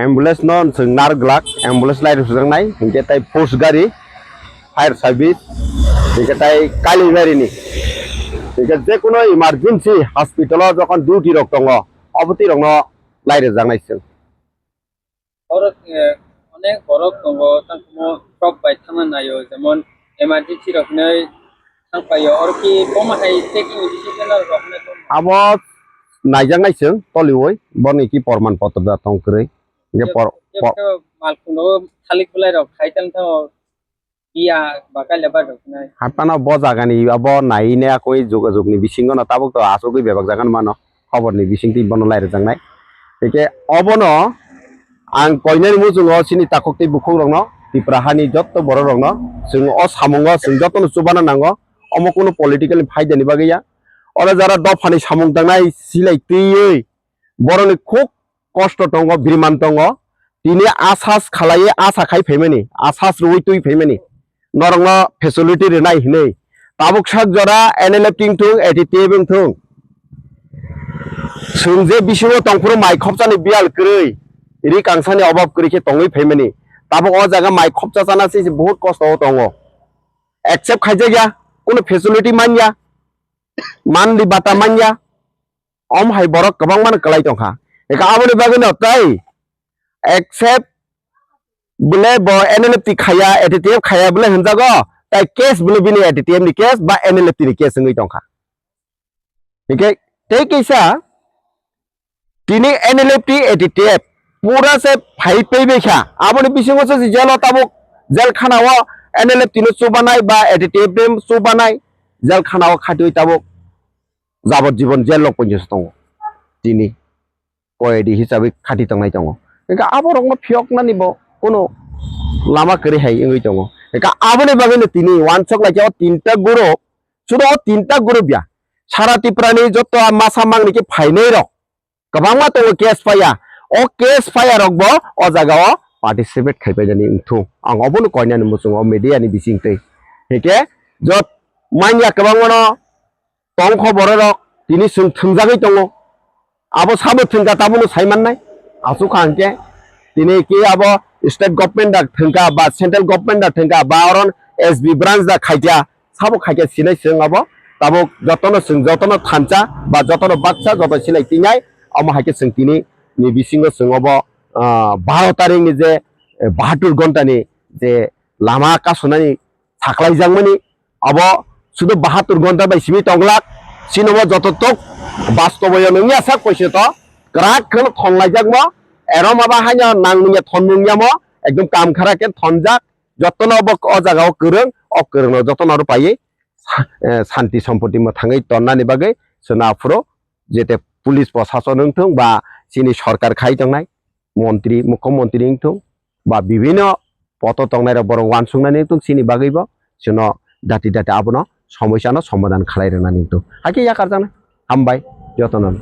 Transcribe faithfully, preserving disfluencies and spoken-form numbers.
Ambulance no chwng nar glak, ambulance lai rwjaknai, hinkhe tai force gari, fire service, hinkhe tai Kalibarini, hinkhe je kono emergency hospital o jokhon duty rok tongo, obo twi rokno lai rwjaknai chwng. Borok, eh, onek borok tongo, tangkhumo shock bai thangna naio, jemon emergency rok hinwi thangpaio, oro ki bomo hai checking decision rok hinwi tongma? Abo naijaknai chwng toliwi, boni ki porman potro da tong kwrwi. Hinkhe por-, por- Malkhung rogo thalik belai rok khai tang thango, iya ba kaila ba rok hinwi. Haphano bo jagani abo naine akoi jogajog ni bisingo no tabuk to asugwi bebak jaga no mano, khobor ni bisingtwi bono lai rwjaknai. Hinkhe obono ang koinani muchungo chini takhuk tei bukhuk rokno, Tipra hani jotto borok rokno, chwng o samungo chwng jotono chubana nango, omo kunu political ni phaidani bagwi ya. Oro jara dophani samung tangnai silai twiwi borokni khuk kosto tongo, biriman tongo, tini asas khalaiwi asa khai phaimani, asas rwui twi phaimani, norokno facility rwnai hinwi. Tabuk sak jora N L F T wngthung, A T T F wngthung, chwng je bisingo tongphuru mai khopchani biyal kwrwi, ri kangsani obab kwrwi khe tongwi phaimani, tabuk o jaga mai khopcha chana se se buhut kosto o tongo, accept khaijakya, kunu facility manya, manli bata manya. Om hai borok kwbangma no kwlai tongkha. Eka aboni bagwi no tei accept bole bo N L F T khaya, A T T F khaya bole hinjago, tai case bole bini A T T F ni case ba N L F T ni case wngwi tongkha. Hinkhe tei kisa tini N L F T A T T F pura se phai paibai kha. Aboni bisingo se jelo tabuk jel khana o N L F T no chubanai ba A T T F no chubanai jel khana o khatiwi tabuk jabot jibon jel rok poinjoso tongo. Tini koyedi hisabe khati tongnai tongo. Eka aborokno phiyoknani bo kono lama kwrwi hai wngwi tongo. Eka aboni bagwino tini wansok lai o tinta group, sudo o tinta group ya. Sara Tiprani joto a masa mangni khe phainai rok kwbangma tongo case fire. O case fire rok bo o jaga o participate khai paijani wngthung. Ang obono koinani muchungo media ni bisingtwi. Hike jot manya kwbangmano tongkho bororok tini chwng thwngjagwi tongo. Abo sabo thwngkha tabono sai mannai. Asukha hwnkhe tini ki abo state government da thwngkha ba central government da thwngkha ba oron S B branch da khaikha, sabo khaikha sinai chwng abo. Tabuk jotono chwng jotono thansa ba jotono baksa joto silai tinai. Omo hai khe chwng tini ni bisingo chwng obo, ah, baro tarikh ni je, eh, bahatur ghonta ni je lama kasunani saklaijakmani, abo sudu bahatur ghonta bai simi tonglak, sinobo joto tok bastoboyo nungya sak poiseto, kwrak kheno thonglaijakmo, erom aba haino nang nungya thon nungyamo, ekdom kam khara khe thonjak, jotono bo o jaga o kwrwng, o kwrwngno jotono aro paiwi sa-, eh, santi sompoti mwthangwi tonnani bagwi chwngno aphuru jete police prosason wngthung ba chini sorkar khai tongnai, montri, mukhyamantri wngthung ba bibhinno poto tongnairok borok uansuknani wngthung, chini bagwibo chwngno dati dati abono somoisano somadhan khlai rwnani wngthung. Hakhe yakarjaknai. Hambai jotono.